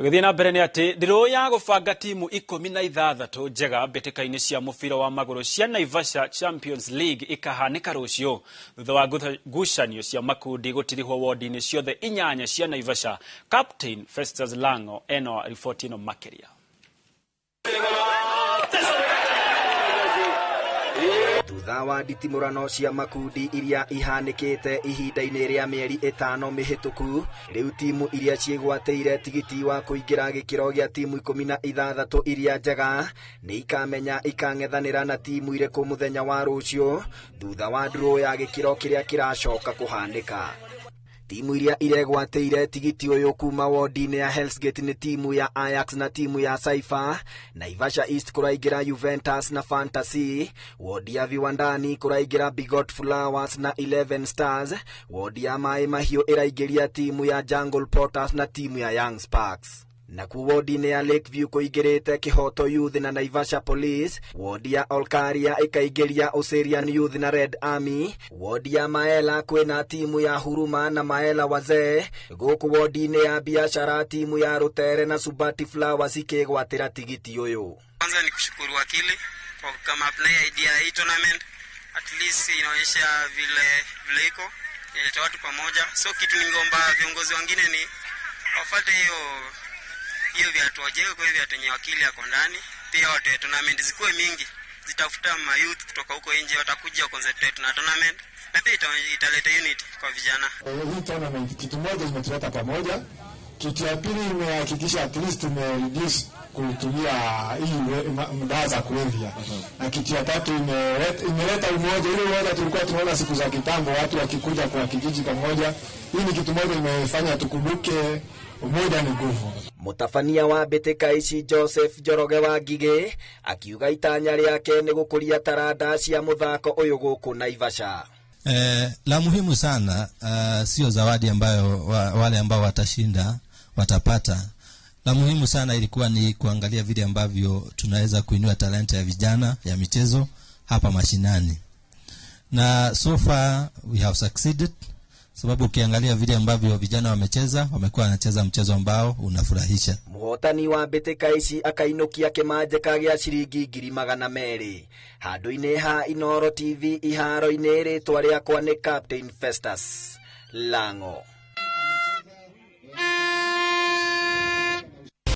Tũgĩthiĩ na mbere nĩ atĩ ndirũ ya gũbanga timu 16 njega mbĩtĩka-inĩ cia mũbira wa magũrũ cia Naivasha Champions League ikahanĩka rũciũ thutha wa ngucanio cia makundi gũtirihwo wodi-inĩ ciothe 8 cia Naivasha. Captain Festus Lango eno riboti ĩno makĩria. Thutha wa nditimũrano cia makundi iria ihanĩkĩte ihinda-inĩ rĩa mĩeri 5 mĩhĩtũku, rĩu timu iria ciĩgwatĩire tigiti wa kũingĩra gĩkĩro gĩa timu 16 iria njega nĩ ikamenya ikang'ethanĩra na timu irĩkũ mũthenya wa rũciũ thutha wa draw ya gĩkĩro kĩrĩa kĩracoka kũhanĩka. Timu iria iregwatĩire tigiti ũyũ kuma wodi-inĩ ya Hell's Gate nĩ timu ya Ajax na timu ya Saifa. Naivasha East kũraingĩra Juventus na Fantasy, wodi ya Viwandani kũraingĩra Bigot Flowers na 11 Stars, wodi ya Maĩ Mahiũ ĩraingĩria timu ya Jungle Porters na timu ya Young Sparks. Nakuo wodi-inĩ ya Lakeview kũingĩrĩte Kĩhoto Youth na Naivasha Police, wodi ya Olkaria ĩkaingĩria Oserian Youth na Red Army, wodi ya Maela kwĩna timu ya Huruma na Maela Wazee, gũkũ wodi-inĩ ya Biashara timu ya Rutere na Subati Flowers ikĩgwatĩra tigiti ũyũ. Kwanza ni kushukuru wakili kwa kama up na idea hii tournament, at least inaonyesha vile iko inaleta watu pamoja. So kitu ningeomba viongozi wengine ni wafuate hiyo viatu wajenge, kwa viatu yenye wakili yako ndani. Pia watu wa tournament zikuwe mingi, zitafuta ma youth kutoka huko nje watakuja concentrate na tournament, na pia italeta unity kwa vijana. Hii tournament kitu moja imetuleta pamoja, kitu ya pili imehakikisha at least tumereduce kutumia hii dawa za kulevya, na kitu ya tatu imeleta umoja. Ile umoja tulikuwa tunaona siku za kitambo watu wakikuja kwa kijiji pamoja, hii ni kitu moja imefanya tukumbuke umoja ni nguvu. Mũtabania wa mbĩtĩka ici Joseph Njoroge wa Ngigĩ akiuga itanya rĩake nĩ gũkũria taranda cia mũthako ũyũ gũkũ Naivasha. La muhimu sana sio zawadi ambayo wale ambao watashinda watapata. La muhimu sana ilikuwa ni kuangalia vile ambavyo tunaweza kuinua talanta ya vijana ya michezo hapa mashinani. Na so far we have succeeded, sababu ukiangalia vile ambavyo vijana wamecheza, wamekuwa wanacheza mchezo ambao unafurahisha. Mũhotani wa mbĩtĩka ici akainukia kĩmanjĩka gĩa ciringi 200,000. Handũ-inĩ ha Inooro TV iharo-inĩ, rĩtwa rĩakwa nĩ Captain Festus Lango.